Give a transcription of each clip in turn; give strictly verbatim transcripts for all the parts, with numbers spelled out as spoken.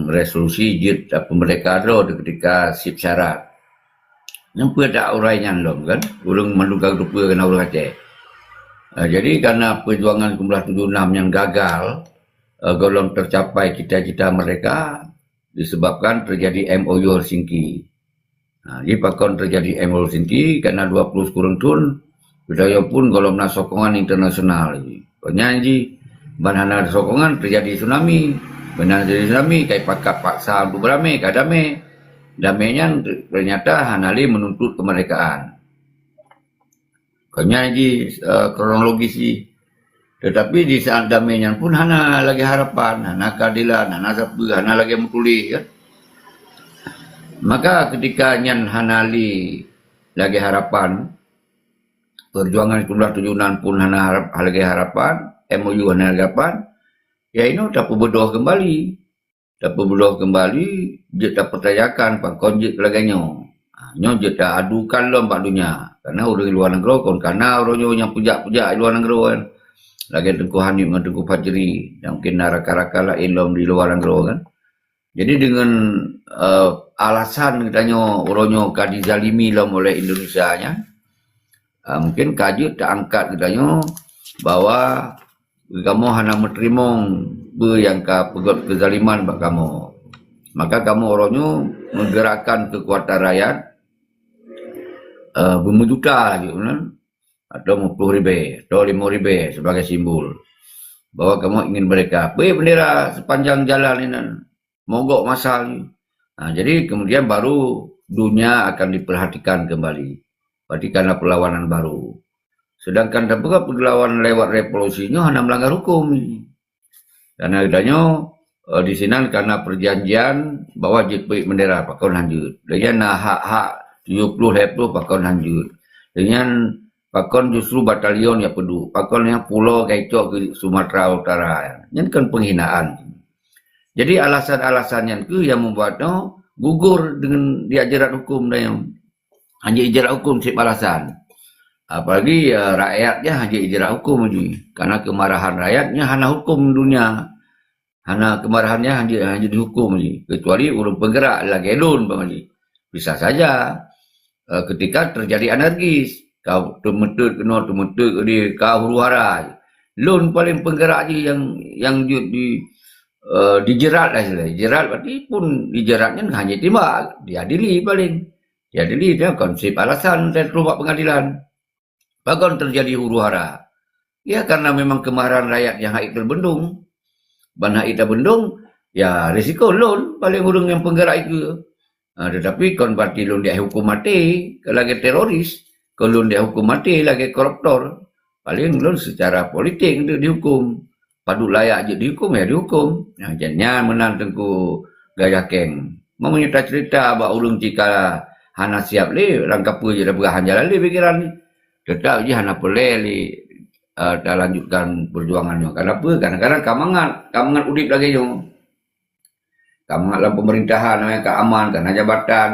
resolusi jeuet peumerdeka droe ketika seb syarat. Nyan peue tak urai nyan lom kan? Ureuëng mandum ka geuteupeue keunan ureuëng Aceh. Ah, jadi karena perjuangan sembilan belas tujuh enam yang gagal, eh, golom tercapai cita-cita mereka disebabkan terjadi M O U Helsinki. Nah, jadi pakon terjadi M O U Helsinki karena dua puluh sekureueng thon, geutanyoe pun golom na sokongan internasional lagi. Kon nyan jih, ban hana ada sokongan terjadi tsunami. Ban hana terjadi tsunami, kai pakat paksa untuk beramai, ka damai. Damai nyan ternyata hana lé menuntut kemerdekaan. Kon nyan jih, eh, kronologis jih. Tetapi di saat damai nyan pun hana lagée harapan, hana keadilan, hana sapeue, hana lagée meutuléh, kan. Maka ketika nyan hana lé lagée harapan, perjuangan sembilan belas tujuh enam pun hana harap, lagée harapan, M O U hana lagée harapan, ya inoe tapeubeudôh keumbali. Tapeubeudôh keumbali, jeuet tapeurtanyakan pakon jeuet lagée nyoe. Ha, nyoe jeuet ta-adukan lom bak donya. Karena ureuëng luwa nanggroe kon kana uroe nyoe nyang peujak-peujak luwa nanggroe kan. Lagée Teungku Hanif ngon Teungku Fajri, dan mungkin na rakan-rakan laén lom di luwa nanggroe kan. Jadi deungon, eh, alasan geutanyoe uroe nyoe ka dizalimi lom oleh Indonesia nyan, ah, mungkin ka jeuet taangkat geutanyoe bahwa kamoe hana meuteurimong peue nyang ka peugét keuzaliman bak kamoe. Maka kamoe uroe nyoe meugerakkan keukuatan rakyat, eh, beumeujuta laju, kan? Atau meuploh ribée, atau limong ribée sebagai simbol bahwa kamoe ingin merdeka. Peue bendera sepanjang jalan inan, mogok masa laju. Ha, jadi kemudian baru dunia akan diperhatikan kembali. Berarti karena perlawanan baru. Sedangkan tapeugah perlawanan lewat revolusi nyoe hana melanggar hukum. Karena geutanyoe, eh, di sinan karena perjanjian bahwa jeuet peuet bendera pakon hanjeuet. Dan nyan na hak-hak tujuh puluh lhée ploh pakon hanjeuet. Dan nyan pakon justru batalion nyang peuduek. Pakon nyang pulo ka icok keu Sumatera Utara. Nyan kan penghinaan. Jadi alasan-alasan nyan keuh nyang membuat nyoe gugur dengan dijerat hukum dan nyoe. Hana jijerat hukum cit balasan. Apalagi, eh, rakyat nyan hana jijerat hukum laju. Karena kemarahan rakyat nyan hana hukum dunia. Hana kemarahan nyan hana, hana dihukum laju. Kecuali ureuëng penggerak lagée lôn, Bang Haji. Bisa saja, eh, ketika terjadi anarkis, ka teumeuteut keunoe, teumeuteut keudeh, ka huru-hara. Lôn paléng penggerak jih nyang, nyang jeuet di, eh, dijerat lah istilahnya. Jerat berarti pun dijerat nyan hana timbak, diadili paléng. Jadi, dia konsep alasan saya terlibat pengadilan. Pakon terjadi huru-hara? Ya, karena memang kemarahan rakyat nyang hana teubendong. Ban hana teubendong, ya risiko lôn paléng ureuëng nyang penggerak itu. Ha, tetapi kon berarti lôn dihukum maté lagée teroris, kon lôn dihukum maté lagée koruptor. Paléng lôn secara politik untuk dihukum. Padub layak jeuet dihukum, ya dihukum. Nah, jan nyan meunan Teungku Gajah Keng. Meunyoe tacerita bak ureuëng cit ka hana siap lé, rangkapeue jeuet tapeugah hana jalan lé pikiran ni. Teutap jih hana peureulée lé, eh, talanjutkan perjuangan nyoe. Kenapa? Kadang-kadang ka mangat, ka mangat udeb lagée nyoe. Ka mangat lam pemerintahan, namanya ka aman, karena jabatan,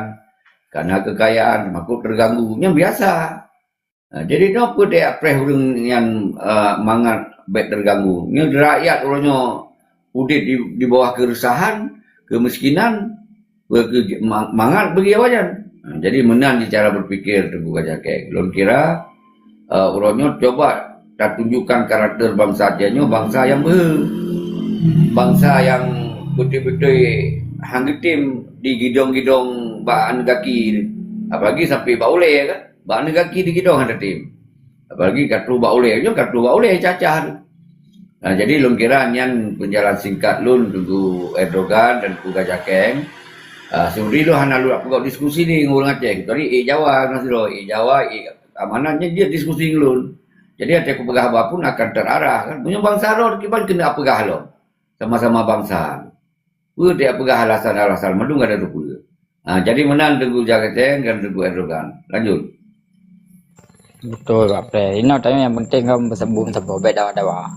karena kekayaan, makuk terganggu. Nyan biasa. Ha, jadi nyoe peue teuapreh ureuëng nyang, eh, mangat bék terganggu. Nyoe rakyat uroe nyoe udeb di, di bawah keresahan, kemiskinan, beuke-, ma-, mangat bagi awaknyan. Ha, jadi meunan di cara berpikir Teungku Gajah Keng. Lôn kira, eh, uroe nyoe coba tatunjukkan karakter bansa Aceh nyoe bansa nyang beuhe. Bansa nyang beutôi-beutôi han geutem digidong-gidong bak aneuk gaki, apalagi sampai bak ulée kan. Bak aneuk gaki digidong hana tem. Apalagi ka troh bak ulée, nyoe ka troh bak ulée cacah tu. Nah, jadi lôn kira nyan penjalan singkat lôn Teungku Erdogan dan Teungku Gajah Keng. Ah, seudeh lôn hana lôn peugah diskusi ni ngon ureuëng Aceh. Kecuali ék Jawa, maksud lôn, ék Jawa, ék amanat, nyan jeuet diskusi ngon lôn. Jadi, até kupeugah haba pun akan terarah kan. Meunyoe bansa droe kiban keuneuk peugah lom. Sama-sama bansa. Peue teuapeugah alasan-alasan, mandum ka tateupeue. Ha, jadi meunan Teungku Gajah Keng dan Teungku Erdogan. Lanjut. Beutôi, Pak Pre. Inoe tanyoe nyang penting kan beusabum saboh bék dawa-dawa.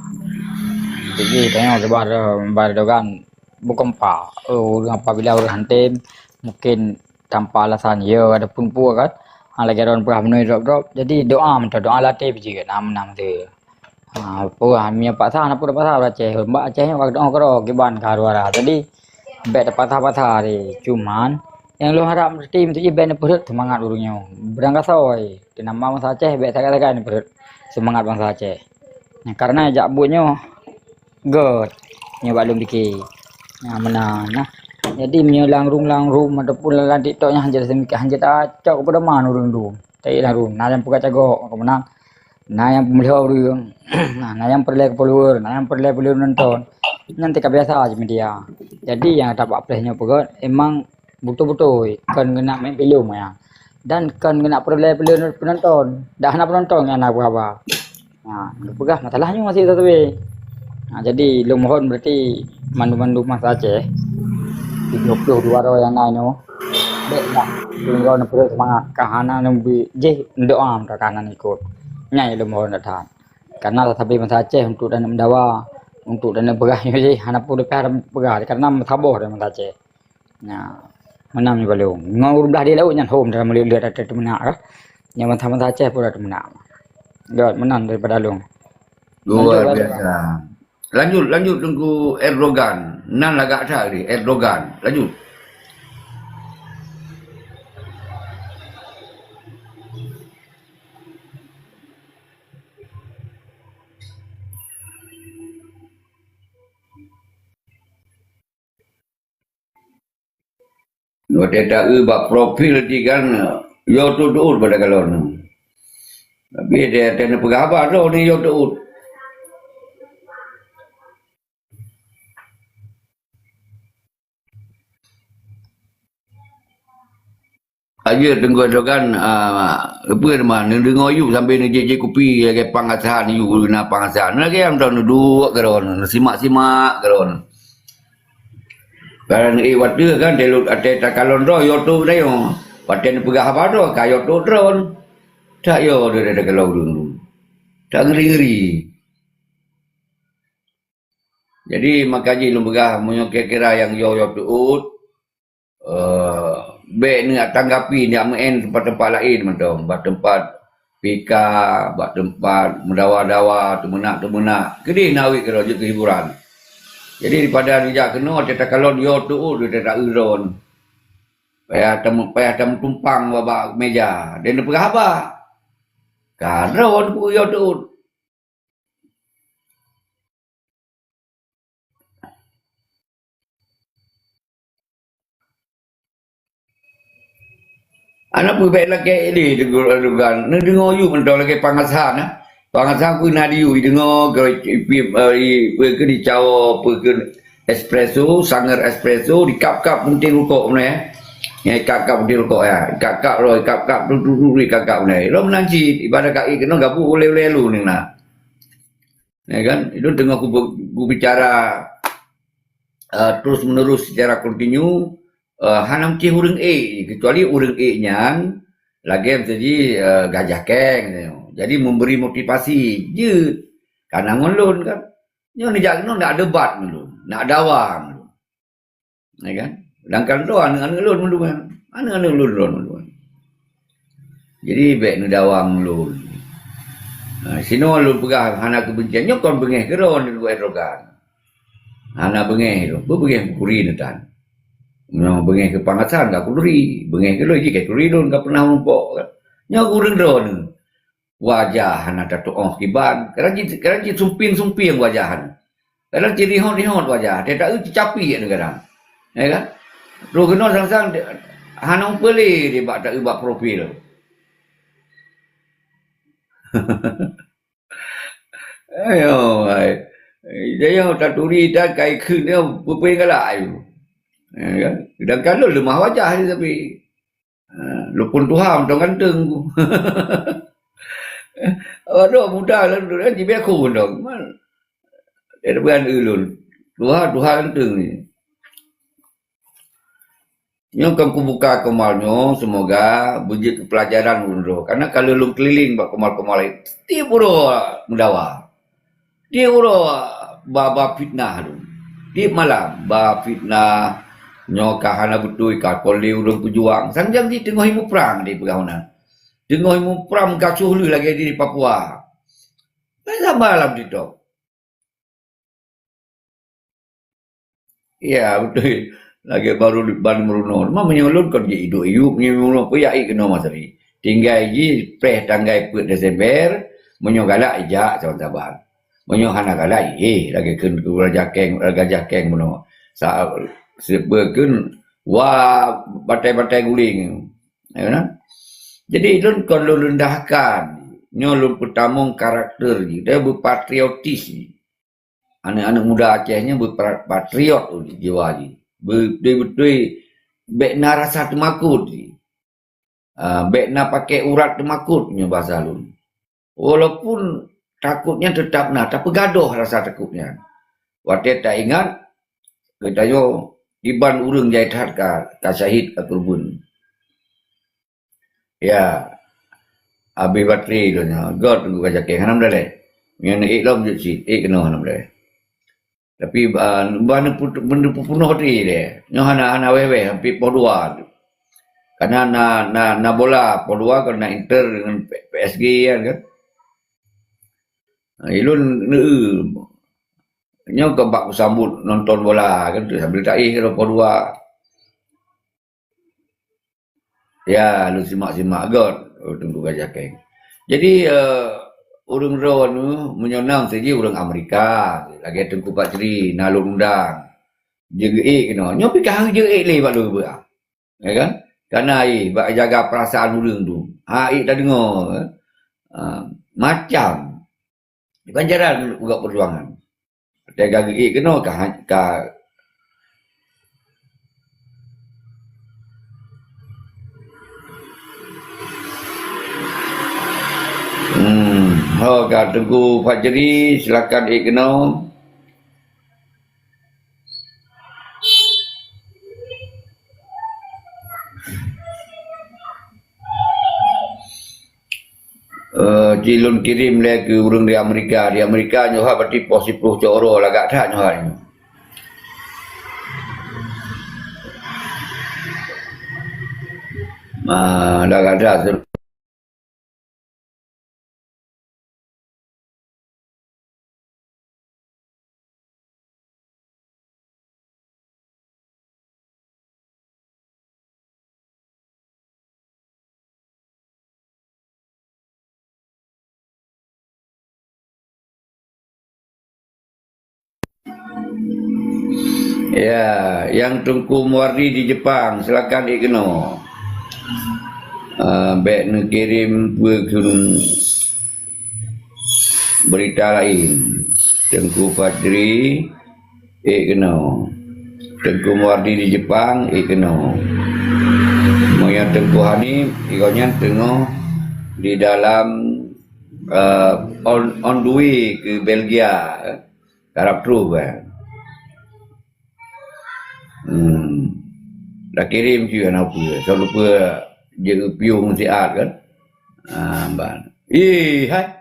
Jadi tanyoe keubah Erdogan bukan pa. Oh, ureuëng apabila ureuëng han tem, mungkin tanpa alasan, ya, ada pun pue kan. Ha, lagée droen peugah meunuri drop-drop. Jadi doa mantong, doa latih biji kan. Nah, meunan tu. Ha, peue, ha, meunyoe paksa, hana peue paksa bak Aceh. Bak Aceh nyoe ka doa keudroe kiban ka huru-hara. Jadi, Bèk tapatah-patah deh. Cuman, nyang lôn harap meusti meutuji bèk neupeurhot seumangat ureueng nyoe. Beurangkasoe, teunama bansa Aceh bèk sagai-sagai neupeurhot seumangat bansa Aceh. Nah, karena jak buet nyoe gèt nyoe bak lôn pike. Nah, meunan nah. Jadi meunyoe lam rueng-lam rueng ataupun lam TikTok nyan hanjeuet seumikat, hanjeuet tacok keupada man ureueng dum. Taék lam rueng, na nyang peugah cagok, maka meunan. Na nyang peumeuliho ureueng, na, na nyang peureulèe follower, na nyang peureulèe peunonton. Nyan teuka biasa cit media. Jadi nyang tabak pleh nyoe peugah emang beutôi-beutôi kon geunak meu'en filem nyan. Dan kon geunak peureulèe peunonton. Dak hana peunonton nyang na haba. Nah, geupeugah masalah nyoe masih sabe. Nah, jadi lôn mohon berarti mandum-mandum masa Aceh, tujoh ploh dua droe nyang na nyoe, bèk lah lôn droe neupeurhot seumangat, ka hana neubi jih neudoa mantong ka hana neuikot. Nyan nyang lôn mohon that-that. Karena sabe masa Aceh untuk dan meudawa, untuk dan peugah nyoe jih hana peue leupah peugah, karena meusaboh dari masa Aceh. Nah, meunan nyoe bak lôn. Ngon ureueng blah di laôt nyan hom dalam leuet-leuet ata teumeunak kah. Nyang bansa-bansa Aceh pun ata teumeunak. Gèt meunan daripada lôn. Luar biasa. Lanjut, lanjut Teungku Erdogan. Nan lagak that tadi, Erdogan. Lanjut. Watèe ta-eu bak profil ti kan, yo teuôt-teuôt bak takalon. Tapi watèe, watèe neupeugah haba droe ni yo teuôt. Aja Teungku Erdogan, ah, peue teuma, neudeungoe yub sambil neujép-jép kupi lagèe pang asahan, yub na pang asahan. Lagèe nyang droe neuduek keudroe, neusimak-simak keudroe. Karena ék watèe kan, watèe takalon droe, yo teuôt droe. Watèe neupeugah haba droe, ka yo teuôt droe. That yo, droe takalon ureueng. That ngeri-ngeri. Jadi, maka jih lôn peugah, meunyoe kira-kira nyang yo, yo teuôt, eh, bèk neutanggapi, neumeu'en teumpat-teumpat laén mantong, bak teumpat pika, bak teumpat meudawa-dawa, teumeunak-teumeunak. Keudeh na awét keudroe jeuet keu hiburan. Jadi, daripada neujak keunoe, watèe takalon yo teuôt, watèe ta-eu droe. Payah tam-, payah tameutumpang bak, bak meja. Dan neupeugah haba. Ka droe peue yo teuôt. Hana peue, bèk lakèe lé Teungku Erdogan. Neudeungoe yub mantong lagèe pang asahan, eh. Pang asahan peue na diyue, deungoe keu, eh, i, peue keu di Cao, peue keu espresso, sanger espresso, dikap-kap punténg rukok meunan, eh. Nyang ikap-kap punténg rukok, ya. Ikap-kap lom, ikap-kap, tu, tu, tu, ikap-kap meunan. Lom meunan cit, ibarat ka ék keunoe gabuk ulèe-ulèe lôn na. Ya kan? Itu teungoh kubu-, kubicara, eh, terus menerus secara kontinu, eh, hana meucéh ureueng ék, kecuali ureueng ék nyan lagèe meusaji, eh, Gajah Keng. Jadi memberi motivasi, jeuet. Kana ngon lôn kan. Nyoe neujak keunoe nak debat ngon lôn, nak dawa ngon lôn. Ya kan? Sedangkan droe aneuk-aneuk lôn mandum nyan. Aneuk-aneuk lôn, lôn mandum nyan. Jadi bèk neudawa ngon lôn. Ha, sinoe lôn peugah hana keubencian. Nyoe kon beungèh keu droe Teungku Erdogan. Hana beungèh lôn. Beubeungèh keu kuri neutan. Nyoe beungèh keu pang asahan ka kuri. Beungèh keu lôn jih ka kuri lôn ka pernah meurumpok kan. Nyoe keu ureueng droeneuh. Wajah hana tatu'oh kiban. Kadang cit, kadang cit sumping-sumping wajah nyan. Kadang cit rihot-rihot wajah. Teuka teucapi kadang-kadang. Ya kan? Roh keunoe sang-sang hana meupeulé di bak ta-, bak profil. Ayo, ai. Jadi taturi dan kai kheun dia peupeue galak ayu. Ya kan? Dan kalau lemah wajah dia tapi. Ha, lupun tuha mantong ganteng ku. Aduh, muda lalu kan jibeku mantong. Man. Dia bukan ulun. Tuha, tuha ganteng ni. Nyoe kan kubuka komal nyoe, semoga beujeuet keu pelajaran ulôn droe. Karena kalau lôn keliling bak komal-komal lain, tiep uroe meudawa. Tiep uroe ba, ba fitnah lôn. Tiep malam ba fitnah, nyoe ka hana beutôi, ka kon lé ureueng peujuang. Sang-sang jih teungoh muprang di peugah meunan. Teungoh muprang gasoh lé lagèe di Papua. Kan sama lam TikTok. Ya, beutôi. Lagèe baru ban meurunoe. Cuma meunyoe lôn kon jeuet iduek iyup nyoe meurunoe, peue jak ék keunoe Masri. Tinggai jih preh tanggai peuet Desember, meunyoe galak ijak saban-saban. Meunyoe hana galak, eh, lagèe kheun Raja Keng, Gajah Keng bunoe. Sa-, seupeue kheun, wah, batai-batai guléng. Ya kan? Jadi, lôn kon lôn rendahkan. Nyoe lôn peutamong karakter jih. Dia beupatriotis jih. Aneuk-aneuk muda Aceh nyoe beupa-, patriot jiwa jih. Beutôi-beutôi bèk na rasa teumakot jih. Ah, bèk na paké urat teumakot nyoe basa lôn. Walaupun takot nyan teutap na, tapeugadôh rasa takot nyan. Watèe taingat, geutanyoe kiban ureueng jai that ka, ka syahid, ka keureubeuen. Ya, abéh baterai lôn nyoe. Göt Teungku Gajah Keng, hana meudalèh. Nyan ék lom jeuet cit, ék keunoe hana meudalèh. Tapi, ah, bah neupeu-, neupeupunoh até lé. Nyoe hana, hana wèh-wèh, hampir poh dua tu. Karena na, na, na bola, poh dua kan na Inter dengan P-, P S G kan, kan. Ah, ilôn neu-, nyoe keu bak beusambot nonton bola kan tu, sambil taéh lom poh dua. Ya, lôn simak-simak göt, oh, Teungku Gajah Keng. Jadi, eh, ureueng droeneuh meunyoe na saja ureueng Amerika, lagèe Teungku Fajri, na lôn undang. Jeuet ék keunoe. Nyoe pih ka han jeuet ék lé bak lôn beuh. Ya kan? Karena, eh, bak jaga perasaan ureueng tu. Ha, ék tadeungoe, eh. Ah, macam. Di Banjaran dulu peugah perjuangan. Teuka geuék keunoe ka, ka. Hmm, ho ka Teungku Fajri, silakan ék keunoe. Eh, ci lôn kirém lé keu ureueng di Amerika. Di Amerika nyoe ha berarti poh siploh cot uroe, lagak that nyoe ha nyoe. Ah, lagak that. Ya, nyang Teungku Muwardi di Jepang, silakan ék keunoe. Ah, bèk neukirém peue kheun berita laén. Teungku Fajri, ék keunoe. Teungku Muwardi di Jepang, ék keunoe. Meunyoe Teungku Hanif, gobnyan teungoh di dalam, eh, on, on the way keu Belgia, eh. Karab troh, eh. Hmm. Dah kirém cit hana peue. Soe lupa jeuet piôh siat kan? Ah, ban. Ih, hai.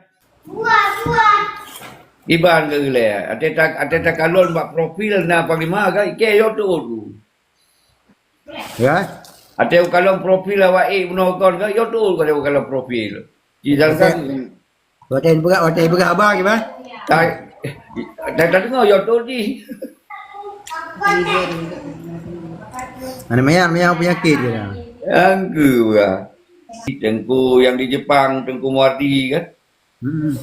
Iban ke ilèe. Até ta-, até takalon bak profil na Panglima ka ikei yo tu. Ya? Até ukalon profil awak ék bunoe kon ka yo tu ka ukalon profil. Ci Oke. Watèe peugah, watèe peugah haba kiban? Ta-, ta-, tadeungoe yo tu jih. Mana mayang, mayang penyakit dia. Nyang keu bah. Teungku nyang di Jepang, Teungku Muwardi kan? Hmm.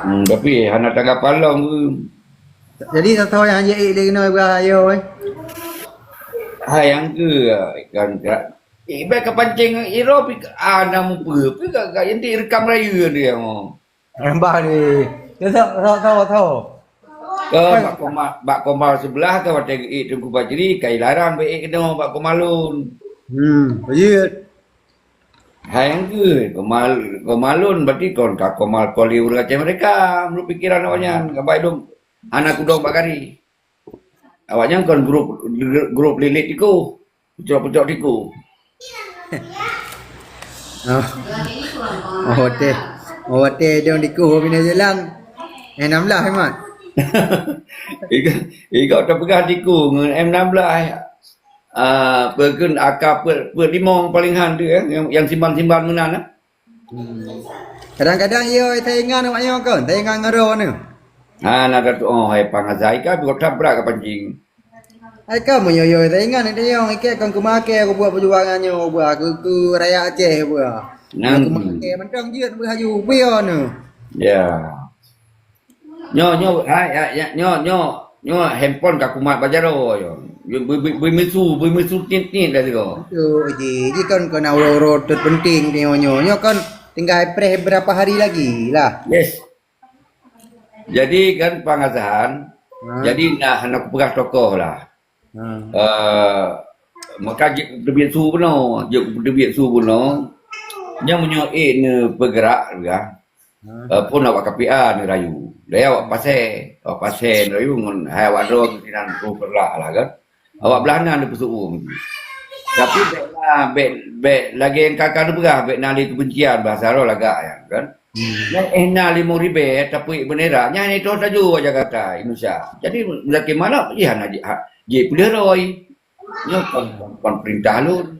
Hmm, tapi hana tanggapan lom. Jadi, soe-soe nyang hanjeuet ék lé keunoe Ibrah ayo, eh? Hai, nyang keu, kan, kan. Eh, bèk ka pancéng iro pi, ah, na mupeue, pi ka, ka, inti rekam rayeuk dia, oh. Rambah ni. Soe, soe, soe, soe, soe? Ke bak koma, bak koma sebelah ke watèe geuék Teungku Fajri, ka ilarang bèk ék keunoe bak koma lôn. Hmm, beujeuet. Hai nyang keu, koma, koma lôn berarti kon ka koma koli ureueng Aceh Merdeka, menurut pikiran awaknyan, ka bai dong hana kudong bak gari. Awaknyan kon grup, grup lilit tiku, pucok-pucok tiku. Oh. Oh, watèe. Oh, watèe dong tiku bina jalan. Eh, enam belas, Mat. Iga, iga tapeugah tiku ngon M enam belas. Ah, peukon A K peuet, peuet limong paling han tu, eh, nyang, nyang simban-simban meunan, eh. Hmm. Kadang-kadang yo taingat awak nyoe kon, taingat ngon droe nyoe. Ha, na ka tu, oh, hai pang asai ka, brat ka pancing. Hai ka meunyoe-yoe taingat neutanyong, ikei kon keumakai kubuat peujuangan nyoe, buat keu, keu rakyat Aceh buat. Nang keumakai mantong jeuet beuhaju, buyoneuh. Ya. Nyoe, nyoe, hai, ya, ya, nyoe, nyoe, nyoe handphone ka kumat bak jaroe nyoe. Beu-, beu-, beumisu, beumisu tiet-tiet dah sigoe. Beutôi, ji, ji kon keunan uroe-uroe terpenting nyoe, nyoe. Nyoe kon tinggai preh beberapa hari lagi lah. Yes. Jadi kan Pangasahan, jadi nah, hana kupeugah tokoh lah. Eh, maka jeuet kupeuteubiet su bunoe, jeuet kupeuteubiet su bunoe. Nyang meunyoe ék neupeugerak, eh, pun awak K P A neurayu. Daya awak Pasè, awak Pasè neurayu ngon hai awak droe sinan tu peureulak lah kan. Awak blah na neupeuseu'uem. Tapi bèk na, bèk, bèk lagèe nyang ka-ka neupeugah, bèk na lé keubencian, bahasa droe lagak nyan kan. Nyan éh na limong ribèe tapeuék beundera, nyan itu tajak Jakarta, Indonesia. Jadi, Zaki Manaf, iya hana ji-, ha-, jipeuleueh roi. Nyoe kon, kon, kon peurintah lôn.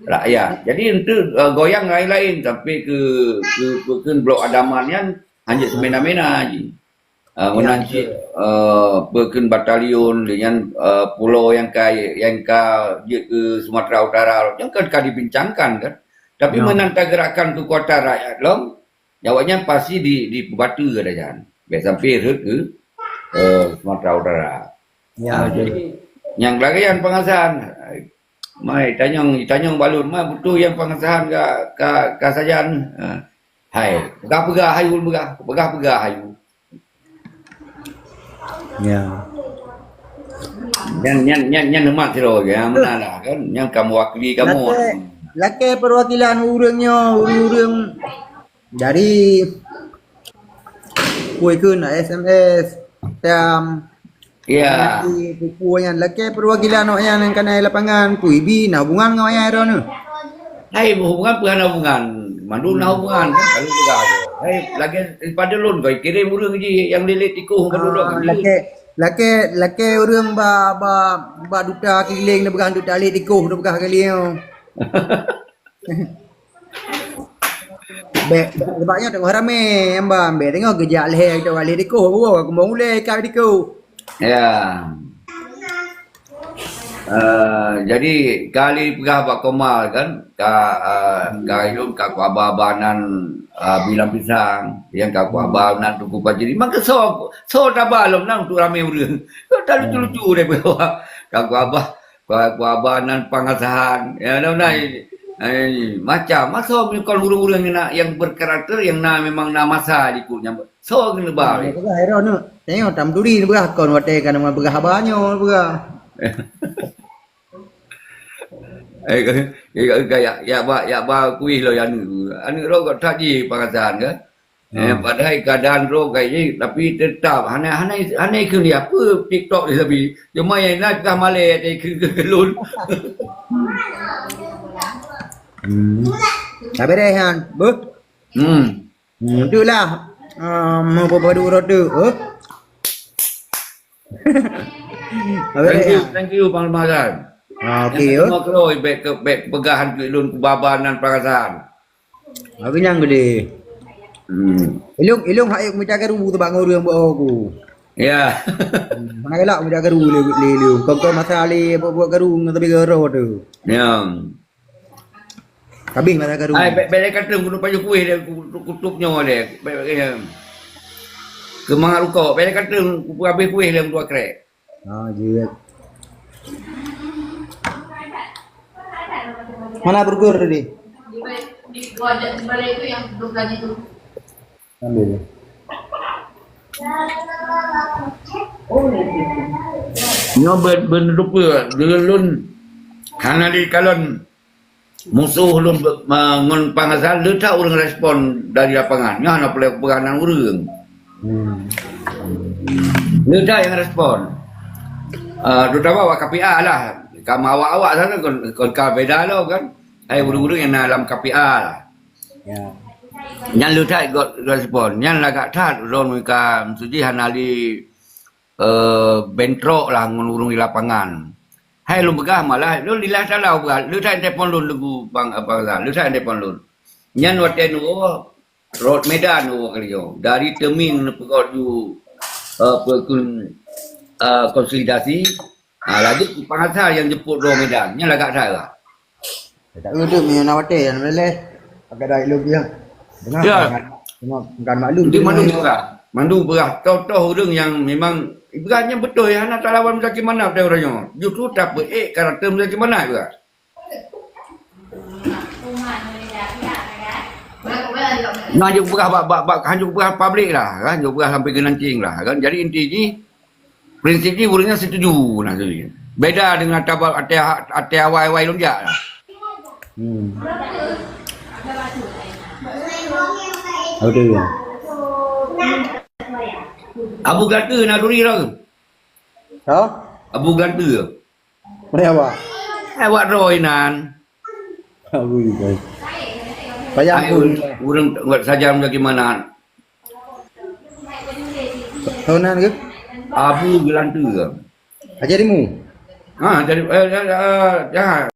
Rakyat. Jadi, enteuk, eh, goyang laén-laén sampai keu, keu, keu, keu Blok Andaman nyan hanjeuet seumena-mena ji. Ah, meunan cit, eh, peue kheun batalion, lé nyan, eh, pulo nyang ka, nyang ka jeuet keu Sumatera Utara, nyan kan ka dibincangkan kan. Tapi meunan tageurakkan keukuatan rakyat lom, awaknyan pasti di, dipeubateue ata nyan. Bèk sampai rhot keu, eh, Sumatera Utara. Ya, ah, jadi nyang lagèe nyan Pangasahan. Mai tanyong, tanyong bak lôn, ma beutôi nyang Pangasahan ka, ka, ka sajan. Ah. Hai, peugah-peugah hayu peugah, peugah-peugah hayu. Ya. Nyan, nyan, nyan, nyan neumat sidroe, ya, meunan lah kan. Nyan ka meuwakili kamoe. Lakèe, lakèe perwakilan ureueng nyoe, ureueng-ureueng dari, peue kheun, S M S, tam, ya, dari peue-peue nyan. Lakèe perwakilan awaknyan nyang ka na lapangan, peue ibi na hubungan ngon awaknyan droeneuh? Hai, hubungan peue hana hubungan. Mandum na hubungan, kan? Kalau peugah tu. Hai, lagèe daripada lôn keu kirém ureueng ji nyang lé-lé tikoh ngon ureueng. Ah, lakèe, lakèe, lakèe ureueng ba, ba, ba duta keuliléng neupeugah duta lé tikoh neupeugah kali nyoe. Bèk, bèk, sebab nyoe teungoh ramè, nyang ban, bèk teungoh geujak lhèe, geujak lhèe tikoh, woe, keumbang ulèe ka tikoh. Ya. Eh, jadi, kali peugah bak Komal kan, ka, eh, ka ilôn ka kuaba-aba nan, eh, bilang pisang, nyang ka kuaba nan tuku pajri. Maka so, so taba lom nan untuk ramè ureueng. Ka lucu-lucu deh peugah. Ka kuaba Kuaba nan Pangasahan. Ya, na, na, eh, macam. Masa meunyoe kon ureueng-ureueng nyang na, nyang berkarakter, nyang na, memang na masa jikuk nyang so keuneuk ba. Peugah, Aaron, nyoe. Tengok, tam turi peugah kon watèe ka na peugah haba nyoe, peugah. Eh, eh, eh, ya, ya, ba, ya, ba kuih lo ya aneuk. Aneuk lo kok that ji Pangasahan kan? Eh, padahai keadaan droe kaya jih, tapi tetap hana, hana, hana ikheun dia apa TikTok dia tapi. Cuma yang nak kah malai ada ikheun ke lôn. Hmm. Habis deh, Han. Beuh. Hmm. Hmm, tu lah. Ah, mau padu roti, eh? Habis Thank you, deh, Han. Thank you, Panglima Azan. Ah, okey, eh. Terima kasih, baik ke, baik pegahan ke lôn kubaban dan perasaan. Tapi nyang gede. Hmm. Ilung, ilung hak yuk mita karu tu bak ngurung buat aku. Ya. Hmm, mana galak mita karu le, le, le. Kau, kau masa le buat, buat karu ngan tapi garo tu. Ya. Habis masa karu. Ai, bek, bek kata guna payung kuih dia, ku-, ku-, kutup nyawa dia. Bek, bek, ya. Kemangat rukok, bek kata ku habis kuih dia dua krek. Ha, jeuet. Mana burger tadi? Ambil. Nyoe ben, ben rupa, dulu lôn hana dikalon. Musoh lôn be-, ma-, ngon Pangasahan le that ureueng respon dari lapangan. Nyan hana peureulèe peugah nan ureueng. Hmm. Le that nyang respon. Ah, terutama awak K P A lah. Ka awak-awak sana kon, kon ka beda lo kan. Hai ureueng-ureueng nyang na lam K P A lah. Ya. Nyan le that got respon. Nyan lagak that lôn ka meusuji hana li eh, bentrok lah ngon ureueng di lapangan. Hai lôn peugah malah, lôn lillah taala peugah, le that telepon lôn Teungku Pang-, Pangasahan, le that telepon lôn. Nyan watèe neuwoe, rot Medan neuwoe kali nyoe. Dari Teuming neupeugot ju, eh, peukun, eh, konsolidasi, Ha, laju Kupang Asai nyang jemput droe Medan. Nyan lagak that lah. Tak ada tu, meunyoe na watèe nyang leleh. Agak dah ilok dia. Dengar, ya. Bukan, bukan maklum. Nanti mandum beurah. Mandum beurah. Toh-toh ureueng nyang memang, beurah nyan beutôi, hana talawan Muzakir Manaf teuh uroe nyoe. Justru tapeuék karakter Muzakir Manaf beurah. Nah, hanjeuet beurah bak, bak, bak, hanjeuet beurah publik lah, kan? Hanjeuet beurah sampai keunancing lah, kan? Jadi inti jih, prinsip jih ureueng nyan setuju, nah, setuju. Beda dengan até, até, até awai-awai lôn jak lah. Hmm. Betul ya. Abu Gata na turi lah. Ha? Abu Gata. Mana apa? Eh, awak droe inan. Abu, guys. Payah. Ai, pun. Ureueng, ureueng sajan bagaimana? Tahu nan ke? Abu Geulante. Aja Rimu. Ha, jadi, eh, eh, eh, ya.